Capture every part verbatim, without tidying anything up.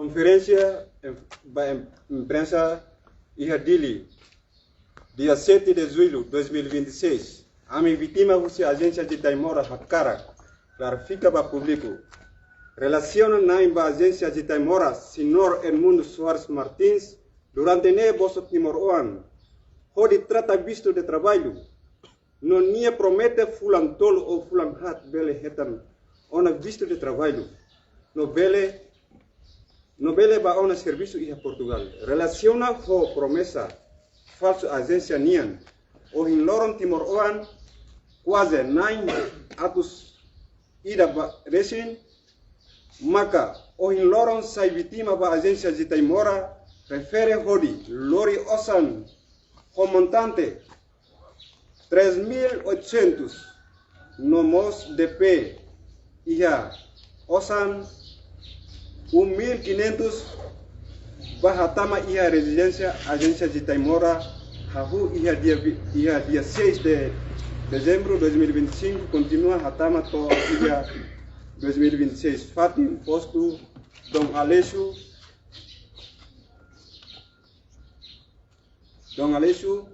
Konferénsia em-, ba em-, imprensa iha Dili, dia sete de julho dois mil e vinte e seis, ami vítima husi Ajénsia Jita Aimora hakarak klarifika ba públiku relasiona na'in ba Ajénsia Jita Aimora, Señór Edmundo Soares Martins, durante ne'e bosok timoroan hodi trata vistu de traballu, no nia promete fulan tolu ou fulan haat bele hetan ona vistu de traballu, no bele, no bele bá ona servisu iha Portugal. Relasiona ho promesa falsu ajénsia nian, ohin loron timoroan kuaze na'in atus ida ba resin, maka ohin loron sai vítima ba Ajénsia Jita Aimora, refere hodi lori osan ho montante três mil e oitocentos, no mós D P iha osan um mil e quinhentos, bá hatama iha rezidénsia Ajénsia Jita Aimora, hahú iha dia vi-, iha dia seis de dezembro dois mil e vinte e cinco, kontinua hatama to'o iha dois mil e vinte e seis. Fatin postu Dom Aleixo, Dom Aleixo,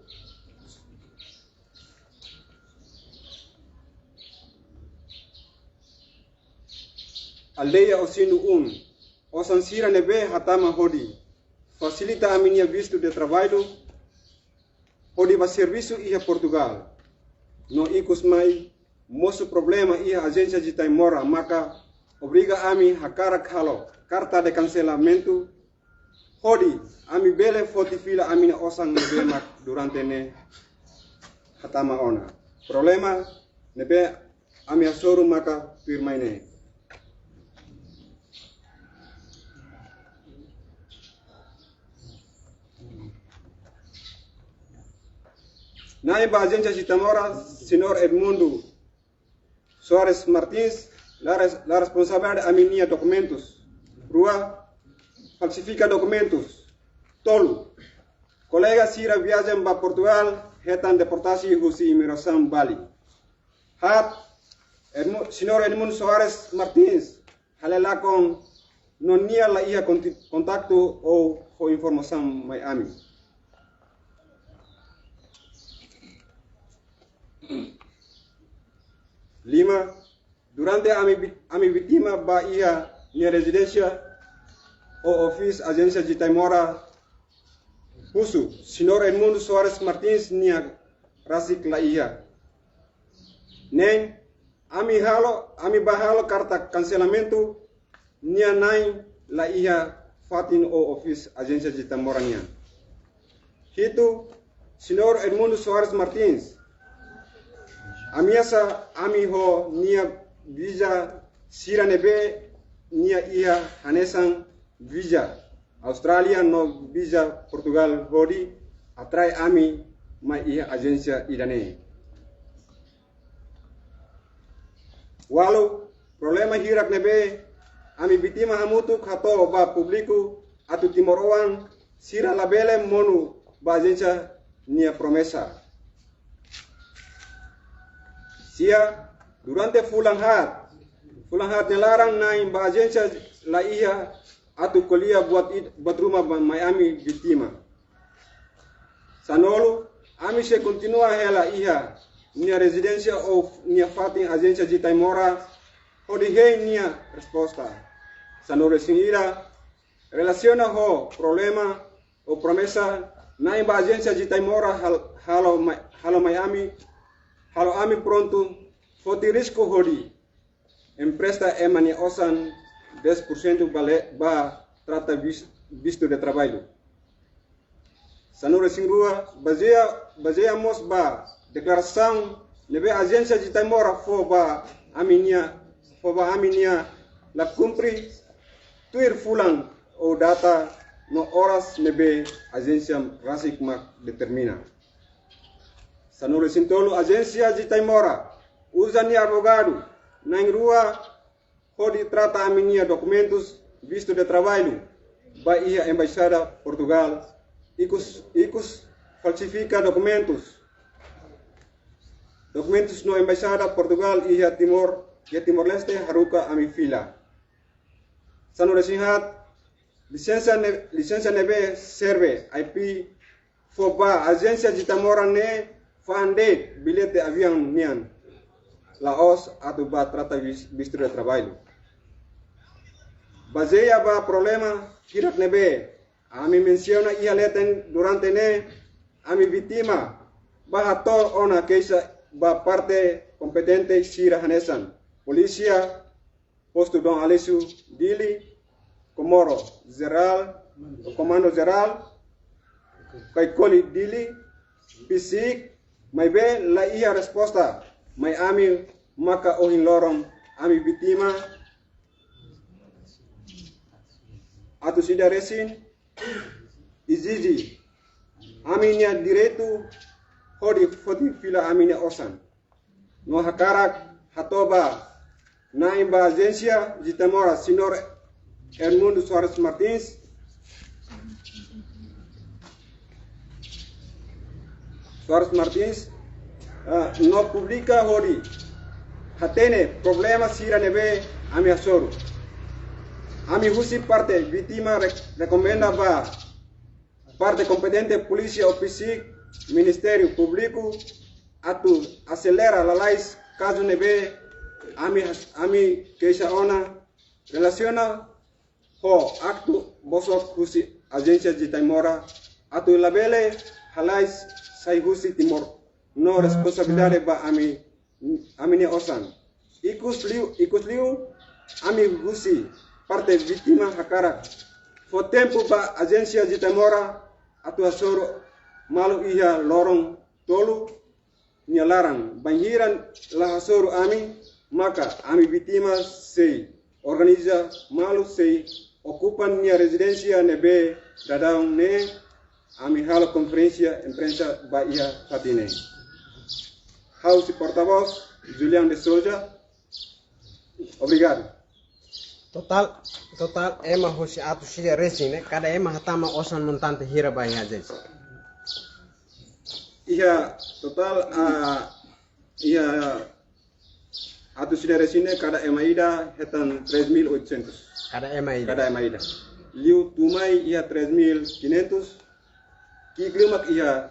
aldeia Osindu um, osan sira ne'ebé hatama hodi fasilita ami-nia vistu de traballu hodi bá servisu iha Portugal. No ikus mai mosu problema iha Ajénsia Jita Aimora, maka obriga ami hakarak halo karta de kanselamentu hodi ami bele foti fila ami-nia osan ne'ebé mak durante ne'e hatama ona. Problema ne'ebé ami hasoru maka tuirmai ne'e. Na'in ba Ajénsia Jita Aimora, Señór Edmundo Soares Martins, la res-, la responsabilidade ami-nia dokumentus. Rua, falsifika dokumentus. Tolu, kolega sira viajen ba Portugal hetan deportasi husi imigrasaun Bali. Haat, Edmu-, Señór Edmundo Soares Martins hale lakon no nia la iha konti-, kontaktu ou fó informasaun mai ami. Lima, durante ami vi-, ami vítima bá iha nia rezidénsia ou ofísiu Ajénsia Jita Aimora, husu Señór Edmundo Soares Martins nia rasik la iha. Neen, ami halo, ami bá halo karta kanselamentu, nia na'in la iha fatin ou ofísiu Ajénsia Jita Aimora nian. Hitu, Señór Edmundo Soares Martins ameasa ami ho viza sira ne'ebé nia iha, hanesan viza Austrália no viza Portugal, hodi atrai ami mai iha ajénsia ida-ne'e. Walu, problema hirak ne'ebé ami vítima hamutuk hato'o ba públiku atu timoroan sira labele monu ba ajénsia nia promesa. Sia, durante fulan haat, fulan haat nia laran na'in ba ajénsia la iha atu ko'alia buat id-, buat ruma ba mai ami vítima. Sanulu, ami sei kontinua hela iha nia rezidénsia ou nia fatin Ajénsia Jita Aimora hodi hein nia resposta. Sanulu-resin-ida, relasiona ho problema ou promesa na'in ba Ajénsia Jita Aimora hal-, halo mai, halo mai ami, halo ami prontu foti risku hodi empresta ema nia osan dez por cento ba le-, ba trata vis-, vistu de traballu. Sanulu-resin-rua, bazeia, bazeia mós ba deklarasaun ne'ebé Ajénsia Jita Aimora fó ba ami-nia, fó ba ami-nia la kumpre tuir fulan ou data no oras ne'ebé ajénsia rasik mak determina. Sanulu-resin-tolu, Ajénsia Jita Aimora uza nia advogadu na'in rua hodi trata ami-nia dokumentus vistu de traballu ba iha Embaixada Portugal, ikus, ikus falsifika dokumentus. Dokumentus no Embaixada Portugal iha Timor, iha Timor-Leste haruka ami fila. Sanulu-resin-haat, Lisensa ne-, lisensa ne'ebé serve I P fó ba ajénsia Zita Moura ne'e fa'an de'it billete aviaun nian, la'ós atu ba trata vis-, vistu de traballu. Bazeia ba problema hirak ne'ebé ami mensiona iha leten durante ne'e, ami vítima bá hato'o ona keixa ba parte kompetente sira hanesan Polísia Postu Dom Aleixo Dili, Comoro Jerál, Komandu Jerál Caicoli Dili, PCIC, maibé la iha resposta mai ami, maka ohin loron ami vítima atus ida resin ezije ami-nia direitu hodi foti fila ami-nia osan. No hakarak hato'o ba na'in ba ajénsia Zita Moura, Señór Edmundo Soares Martins, Soares Martins, ah, no publika hodi hatene problema sira ne'ebé ami hasoru. Ami husi parte vítima re-, rekomenda ba parte kompetente, Polísia ou PCIC, Ministériu Públiku, atu aselera lalais kazu ne'ebé ami has-, ami keixa ona relasiona ho aktu bosok husi ajénsia Zita Moura, atu labele halais sai husi Timor no responsabilidade ba ami, ami-nia osan. Ikusliu, ikusliu ami husi parte vítima hakarak fó tempu ba ajénsia Zita Moura atu hasoru malu iha loron tolu nia laran. Bainhira la hasoru ami, maka ami vítima sei organiza malu, sei okupa nia rezidénsia ne'ebé daudaun ne'e ami halo konferénsia imprensa ba iha fatin ne'e. Ha'u husi portavós Julian de Souza. Obrigadu. Totál, totál ema husi atus ida resin ne'e, kada ema hatama osan montante hira ba iha ajénsia? Iha totál, ah, iha atus ida resin ne'e kada ema ida hetan três mil e oitocentos. Kada ema ida. Kada ema ida. Liu tun mai iha três mil quinhentos, ki'ik liu mak iha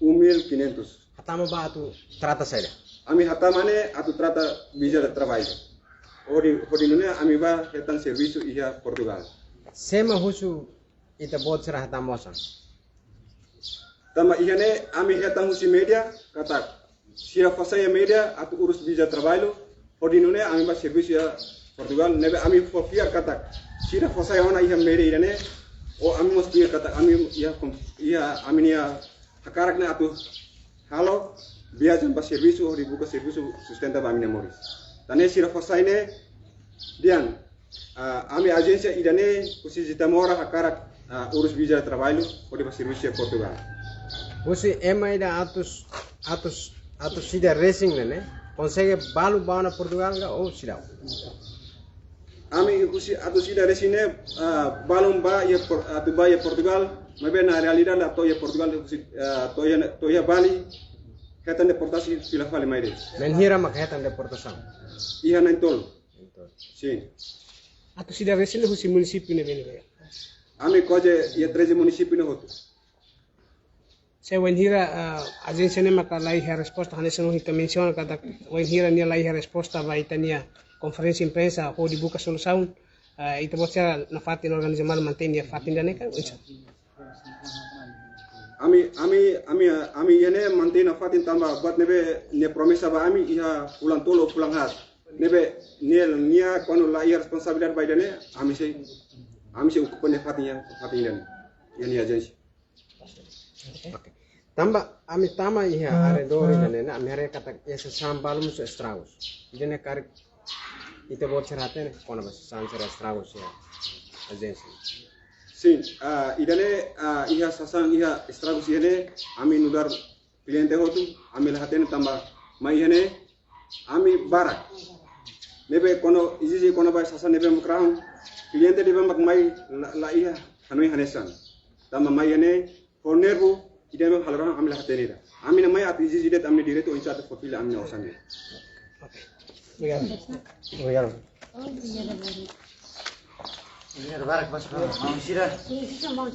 um mil quinhentos. Hatama ba atu trata saida? Ami hatama ne'e atu trata viza de traballu. Hodi, hodi nune'e ami bá hetan servisu iha Portugal. Sé mak husu ita-boot sira hatama osan? Tanba iha ne'e ami hetan husi média katak sira fó sai iha média atu urus viza traballu, hodi nune'e ami bá servisu iha Portugal, ne'ebé ami fó fiar katak sira fó sai ona iha média ida-ne'e, ou ami mós fiar katak ami iha kom-, iha ami-nia hakarak ne'e atu halo viajen bá servisu, hodi buka servisu sustenta ba ami-nia moris. Tan ne'e sira fó sai ne'e, dehan, ah, ami ajénsia ida-ne'e husi Zita Moura hakarak, ah, urus viza traballu hodi bá servisu iha Portugal. Husi ema ida atus, atus, atus ida resin ne'e, konsege balu bá ona Portugal ka ou seidauk? Ami husi atus ida resin ne'e, ah, balun bá iha Por-, atu bá iha Portugal, maibé na realidade la to'o iha Portugal, husi, ah, to'o iha, to'o iha Bali, hetan deportasaun fila fali mai de'it. Bainhira mak hetan deportasaun? Iha na'in-tolu. Sin. Atus ida resin husi munisípiu ne'ebé-ne'ebé? Ami kuaze iha treze munisípiu ne'e hotu. Se wainhira, ah, ajénsia ne'e maka la iha resposta, hanesan ohin ita mensiona katak wainhira nia la iha resposta ba ita-nia konferénsia imprensa hodi buka solusaun, ah, ita-boot sira nafatin organiza malu mantein iha fatin ida-ne'e ka oinsá? Ami, ami, ami, ami iha ne'e mantein nafatin tanba buat ne'ebé nia promesa ba ami iha fulan tolu, fulan haat. Ne'ebé nia, nia kuandu la iha responsabilidade ba ida-ne'e, ami sei, ami sei okupa nia fatin iha, fatin ida-ne'e. Iha nia ajénsia. Oke. Tanba ami tama iha arredór ida-ne'e, ami haree katak iha sasán balun mós estragus. Ida-ne'e karik ita-boot sira hatene kona-ba sasán sira estragus iha ajénsia? Sin, ah, ida-ne'e, ah, iha sasán iha estragus iha ne'e, ami nu'udar kliente hotu, ami la hatene tanba mai iha ne'e, ami barak. Ne'ebé kuandu ezije kona-ba sasán ne'ebé mak rahun, kliente ne'ebé mak mai la, la iha hanoin hanesan. Tanba mai iha ne'e, ho nervu, ida-ne'e halo rahun ami la hatene ida. Ami ne'e mai atu ezije de'it ami-nia direitu oinsá atu fó fila ami-nia osan de'it. Oke. Obrigadu. Obrigadu. Obrigadu barak, Pastor. Maun sira. Isi maun